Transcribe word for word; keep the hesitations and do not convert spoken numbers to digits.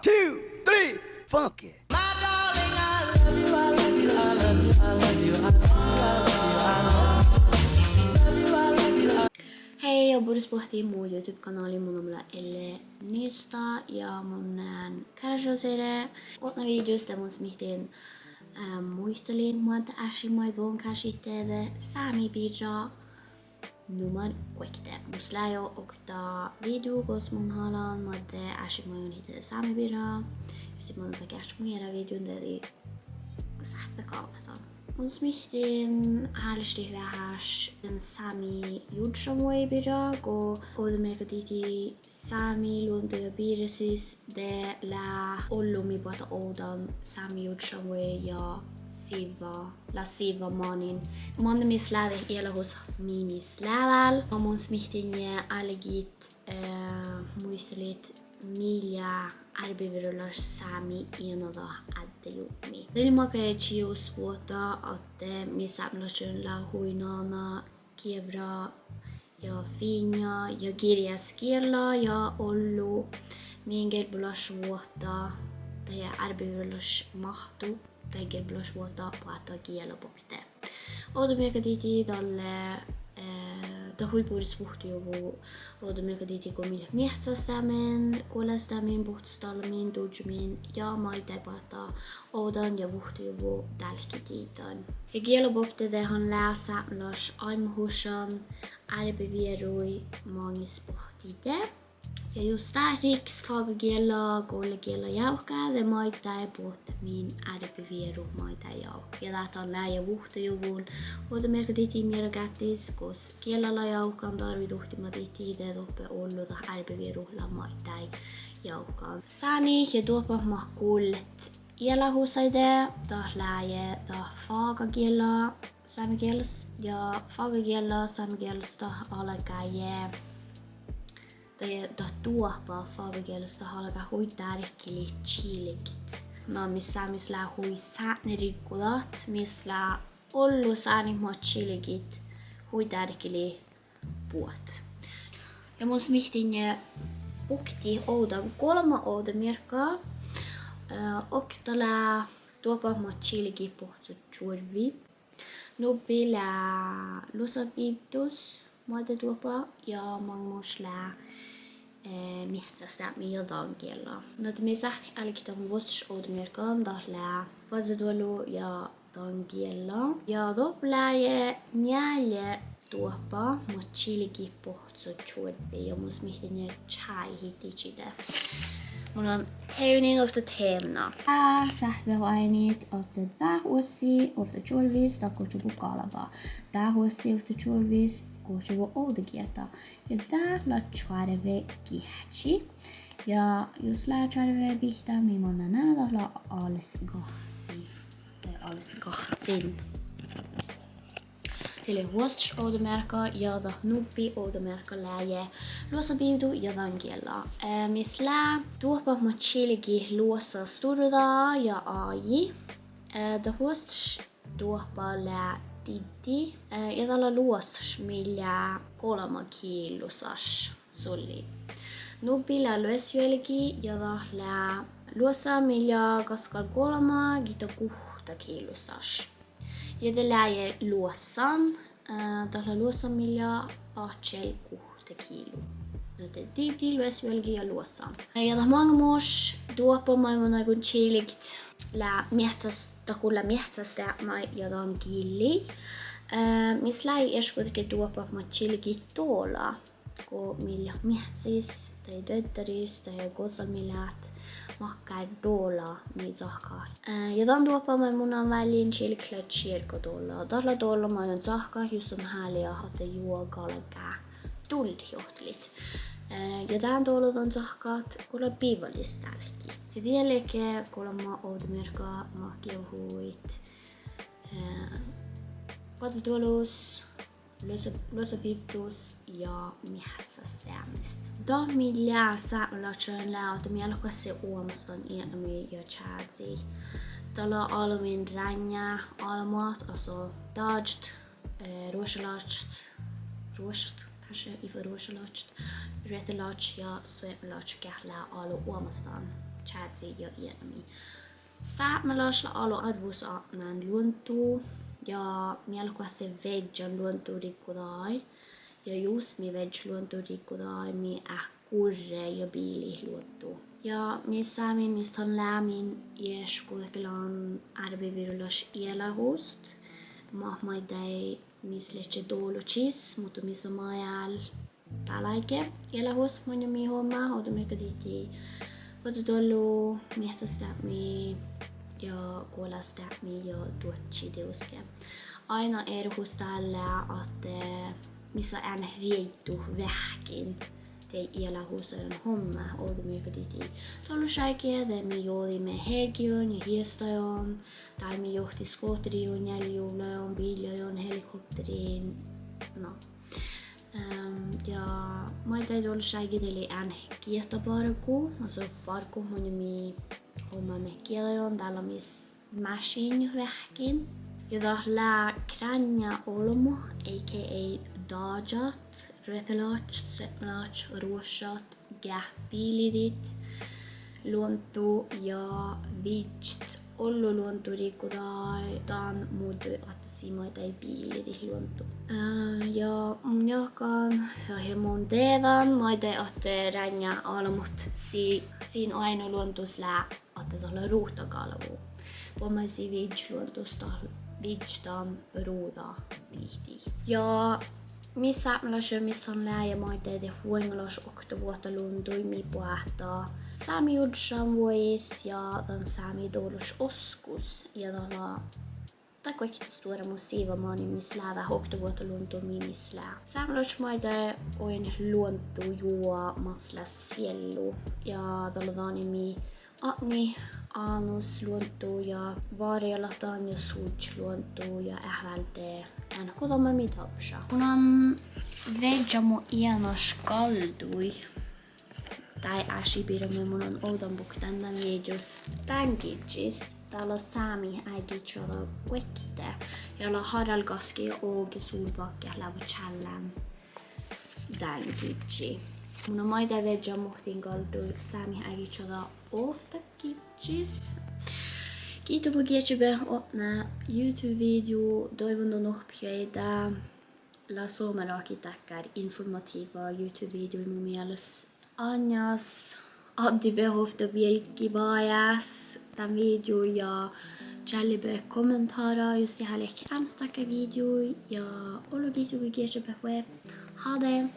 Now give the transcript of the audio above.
Two, three, funky. Hei ja bures boahtin mu YouTube-kanálii, mu namma lea Elle Nystad ja mun lean kárášjogas eret. Otná videos de mun smihtten, eh, muitalit moadde áššiid maid von kášit dieđe sámi birra. Nummer guokte. Mus lea juo okta video gos mun hálan moadde áššiid maid von dieđe sámi birra. Jus it manan geahččat mu eará videon, de dii sáhttá gávdnat dan. Mun smihtten háliidit veaháš dan sámi jurddašanvuogi birra go ovdamearkka dihtii sámi luondu ja birrasis de lea ollu mii boahtá ovdan sámi jurddašanvuogi ja sivva, lea sivva manin. Manne mis lea dat ealáhusat mii mis lea dál. Ja mun smihtten álgit, eh, muitalit mii lea árbevirolaš sámi eanadat áddejupmi. Dalle makkár čijus vuohta ahte mii sápmelaččain lea hui nana gievra ja fiinna ja girjás giella ja ollu mii gelbbolašvuohta dahje árbevirolaš máhttu dahje gelbbolašvuohta boahtá giela bokte. Ovdamearkka dihtii dalle, eh, dat hui bures vuhttojuvvo. Ovdamearkka dihtii go mii leat meahccastame, guolástame, bohttostalame, duddjame ja maiddái boahtá ovdan ja vuhttojuvvo dálkidii dan. Ja giela bokte de han lea sápmelaš áimmahuššan árbevieruid maŋis boahtide. Ja jus dát rikkas fágagiella, gollegiella jávká de maiddái bohtet min árbevieru maiddái jávkat. Ja dát han lea ja vuhttojuvvon ovdamearkka dihtii mearagáttis gos giella lea jávkan, dárvvi duhttima dihtii de doppe ollu dat árbevieru lea maiddái jávkan. Sánit ja doahpagat mat gullet ealáhusaide, dat lea dat fágagiella sámegielas. Ja fágagiella sámegielas dat álgá, dat doahpagat fágagielas dat álgá hui dárkilit čilget. Na mis sámis lea hui sátneriggodat, mis lea ollu sánit mat čilget hui dárkilit buot. Ja mun smihtten buktit ovdal golbma ovdamearkka. Eh, okta lea doahpagat mat čilget bohcco čuorvvi. Nubbi lea luossabivddus, moadde doahpagat, ja maŋimuš lea, eh, meahccastápmi ja dangiella. Na ahte mii sáhttit álgit dan vuosttaš ovdamearkka, dat lea boazodoallu ja dangiella. Ja doppe lea njeallje doahpagat mat čilget bohcco čuorvvi ja mun smihtten čájehit didjiide. Mun lean tevdnin ovtta tevdnjá. Dá sáhttá beaivváhit ahte dát oassi ovtta čuorvvis dat gohčoduvvo galbma. Dát oassi ovtta čuorvvis gohčoduvvo ovdagiehta. Ja dát lea čoarvegeahčči. Ja jus lea čoarvvi bihtámin, mii manná, dat lea álesgahci. Dahje álesgahcin. Dat lea vuosttaš ovdamearka ja dat nubbi ovdamearka lea luossabivdu ja dangiella. Eh, mis lea doahpagat mat čilget luossa stuorra ja áigi. Eh, dat vuosttaš doahpaga lea diddi, eh, ja dat lea luossaš mii lea golbma kilusaš sulli. Nubbi lea luossajuolgi ja dat lea luossa mii lea gaskal golbma gitta guhtta kilusaš. Ja de lea luossan, eh, dat lea luossan mii lea áhčel guhtta kilu. Ahte diddi, luossajuolgi ja luossan. Ja dat maŋimuš doahpagat maid mun áiggun čilget lea meahccas-, dat gullá meahccastápmái ja dangillii. Eh, mis lea iešguđetge doahpagat mat čilget dola go mii leat meahcis dahje duoddaris dahje gos mii leat, makkár dola mii cahkkát. Eh, ja dan doahpaga maid mun lean válljen čilget lea čiergodolla. Dat lea dolla maid don cahkkát jus don háliidat ahte juo galgá dullet johttelit. Eh, ja dán dola don cahkkát go lea bivvalis dálki. Ja die ledje golbma ovdamearka mat geavahuvvojit, eh, boazodoalus, luossa-, luossabivddus ja meahccastámis. Dat mii lea sápmelaččain lea ahte mii álgit oamastan eatnamii ja čázi. Dat lea almmin ránnjá almmat, altså dážat, eh, ruoššalaččat, ruoššat, kanskje, ii fas ruoššalaččat, ruohtalaččat ja suopmelaččat geat lea álo oamastan čázi ja eanomi. Sápmelaš lea álo árvvus atnán luonddu ja mii eat goassege viežžan luonddu riggudagaid. Ja jus mii viežžat luonddu riggudagaid, mii eat gurre ja biilit luonddu. Ja mis sámi, mis dan lea min iešguđetlágan árbevirolaš ealáhusat, mat maiddái mis leččet doložis, muhto mis lea maid dál dálge ealáhusat maŋŋá mii hommá, ovdamearkka dihtii oažžut ollu, meahccesteapmi ja guolásteapmi ja duodji dieđusge. Áidna erehus dál lea ahte mis lea eanet rieiddu veahkkin daid ealáhusain hommá, ovdamearkka dihtii dološ áigge de mii jođiimet hergiin ja hiestaiguin, dál mii johtit skohteriin, njealljejuovllain, biillain, helikopteriin, na. Ehm, ja maiddái dološ áigge de lei eanet giehtabargu, altså barggut maŋŋá mii hommáimet gieđaiguin, dál lea mis mášiinnat veahkkin. Ja dat lea kránnjá olbmot, A K A dážat, ruohtalaččat, suopmelaččat, ruoššat, geat biilidit luonddu ja viežžat ollu luonddu riggudagaid dan muđui ahte sii maiddái biilidit luonddu. Eh, ja mun jáhkán, ja, ja mun dieđán maiddái ahte ránnjá albmot sii, sin oaidnu luonddus lea ahte dat lea ruđa gálvu. Buot maid sii viežžat luonddus dat, viežžat dan ruđa dihtii. Ja mis sápmelaš, mis dan lea ja maiddái de vuoiŋŋalaš oktavuohta luondduid mii boahtá sámi jurddašanvuođas ja dan sámi dološ oskus. Ja dat lea, dat guokte stuorra mus sivva manin mis lea dat oktavuohta luonddu mii mis lea. Sápmelaš maiddái oaidnit luonddu juo mas lea siellu. Ja dat lea danin mii atnit ánus luonddu ja várejalaš dan ja sudjet luonddu ja eat válde eanet go dan maid mii dárbbaša. Mun lean viežžan mu eanaš gáldduid dáid ášši birra, mun lean ovdanbukten dan viežžan dán gižžis. Dat lea Sámi áiggi čađa guokte. Ja lea Harald Gaski ja Åge Solbakken leaba čállán dán gižži. Mun lean maiddái viežžan muhtin gáldduid Sámi áiggi čađa ovtta gižžis. Giitu go geahččabeahtet otná YouTube-video, doaivvun don ohppejai dá. Lea somá ráhkadit dákkár informatiiva YouTube-videoid mu mielas. Ain addibehtet ovtta bielggi bajás dán video ja čállibehtet kommentára jus dat leat eanet dákkár video ja olu giitu go geahččabeahtet. Hade!